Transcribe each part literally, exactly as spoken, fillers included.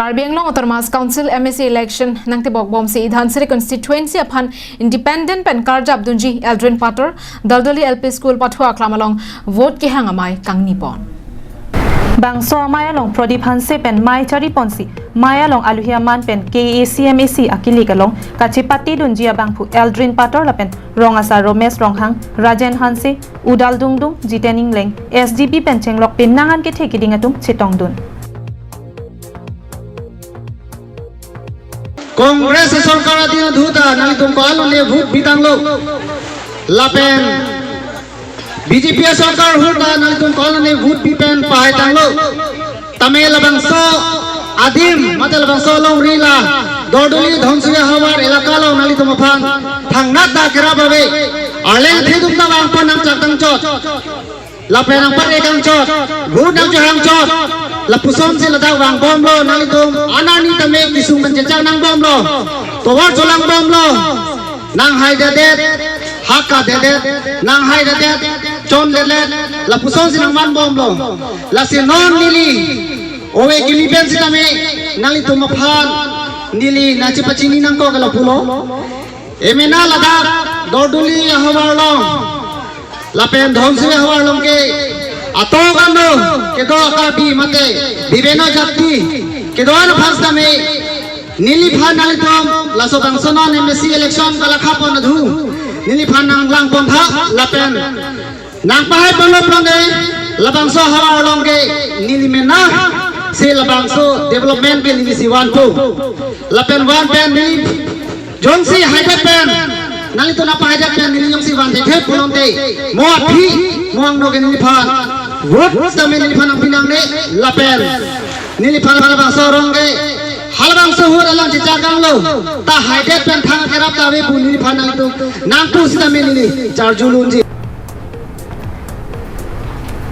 Karbi Anglong Autonomous Council M A C election nangtebok bomsi Dhansiri constituency aphan independent pen karjap dunji Eldrin Pator, Daldoli L P School pathu aklam along vote kehang amei kangni pon. Bangso amei along Prodip Hanse pen mei chari ponsi, mei along aluhi aman pen K A A C M A C akilik along kachepate dunji abangphu Eldrin Pator lapen rong asar Romesh Ronghang, Rajen Hanse, Udal Dungdung, Jiten Ingleng, S D B pen chenglok penang an kethe keding atum chetong dun. Congress sorkar adin adhu ta nangtum ko-an lone vote pitanglo. Lapen B J P sorkar ahut ta nangtum ko-an lone vote pi pen pahaitanglo. Tame labangso adim, mate labangso longri la Daldoli Dhansiri havar elaka along nanglitum aphan thangnat ta kerap ave. Arleng thedum ta vangpon nangchak tangchot. Lapen nangpare kangchot, vote nangchehangchot. Lapuson si ladak vangbomlo nanglitum, anani tame kesung pen chechak nangbomlo. Tovar cholangbomlo. Nanghaidedet, hakadedet, nanghaidedet, chondedet, lapuson si nangvanbomlo. Lasi non neli ove kimi pen sitame nanglitum aphan neli nangchepachini nangkok lapulo. Emena ladak Daldoli ahavar along lapen Dhansiri ahavar along ke atok ano kedo Karbi mate bibino jati kedo ano aphan sitame neliphan nanglitum laso bangso non M A C election kalakha pon adhu neliphan nanglangpon tha lapen nangpahai ponlo pon de labangso havar along ke neli mena si labangso development ke neli si vanpo lapen van pen neli jongsi haidet pen nanglitum nangpahaidet pen neli jongsi van thekthek pulote mo aphi mo angno ke neliphan vote sitame neliphan nangpi nangne lapen neliphan labangso arong ke halabangso ahut alang chechak tanglo ta haidet pen thang kerap ta ave pu neliphan nangtum nangpu sitame neli charjulunji.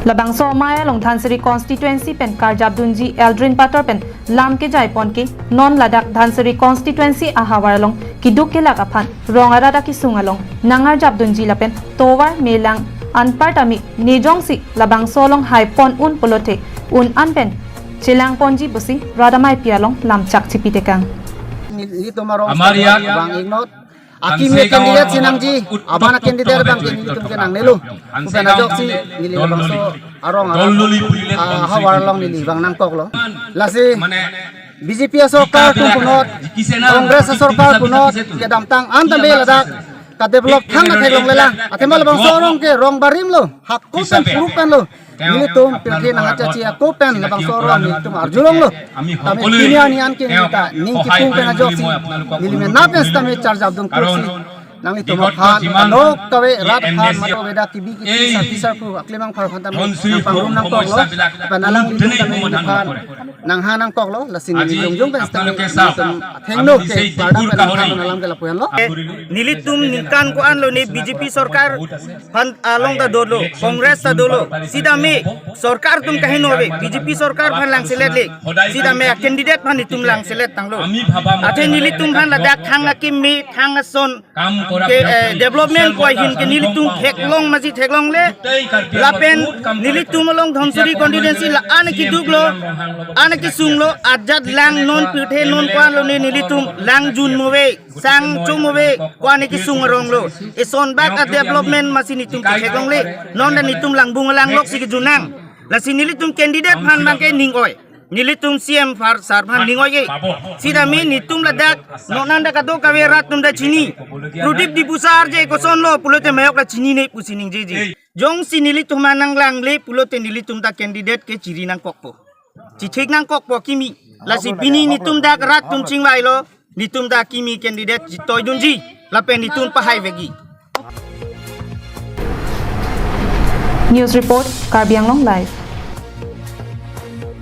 Labangso amei along Dhansiri constituency pen karjap dunji Eldrin Pator pen lam kejai pon ke non ladak Dhansiri constituency ahavar along keduk kelak aphan rong arat akesung along nangarjap dunji lapen tovar melang anpar tame ne jongsi labangso along hai pon un pulote un an pen chelang ponji pusi rat ameipi along lamchak chepitekang. Nelitum arong Amar yak bang ingnot akimi candidate si nangji, abang candidate bang ke nelitum ke nangnelo. Lapen ajoksi neli labangso arong arat, ah, havar along neli bang nangkoklo. Lasi B J P sorkar atum punot, Congress sorkar punot kedamtang an tame ladak kadevelop thang theklonglelang. Athema labangso arong ke rong barim lo, hako pen puruk pen lo. Nelitum pirthe nangkachachi ako pen labangso arong nelitum arjulonglo. Tame pini arni an ke neli ta ning kipung pen ajoksi neli mena pen sitame charjap dun kursi nanglitum aphan, ano kave rat aphan, mato veda kibi kithi sarpi sarpo aklemang phar aphan tame nangpangrum nangkoklo. Lapen alanglitum tame neli aphan nanghang nangkoklo. Lasi neli jongjong pen sitame nelitum athengno ke parda pen nanghan alam ke lapu-an lo. Nelitum ningkan ko-an lone B J P sorkar aphan along ta dolo, Congress ta dolo. Sitame sorkar atum kaheno ave, B J P sorkar aphan langselet le. Sitame a-candidate aphan itum langselet tanglo. Athe nelitum aphan ladak thang akimi, thang ason ke, eh, development ko ahin ke nelitum theklong masi theklongle. Lapen nelitum along Dhansiri constituency la-an keduklo, an kesunglo, ajat lang non pirthe non ko-an lone nelitum lang jun mo ave, sang chom mo ave, ko-an kesung arong lo. Eson bak a-development masi nelitum theklongle. Non ta nelitum langbung alanglok si kejun nang. Lasi nelitum candidate aphan bang ke ning oi. Nelitum C M phar sar aphan ning oi-e. Sitame nelitum ladak non an ta kadokave rat atum ta chini. Prodip Diphusa arje kosonlo pulote mayok ta chinine pusi ningjeji. Jongsi nelitum aphan nanglangle pulote nelitum ta candidate ke chiri nangkokpo, chithik nangkokpo kimi. Lasi pini nelitum dak rat atum chingvailo, nelitum ta kimi candidate chitoidunji lapen nelitum pahaivekji. News report, Karbi Anglong Live.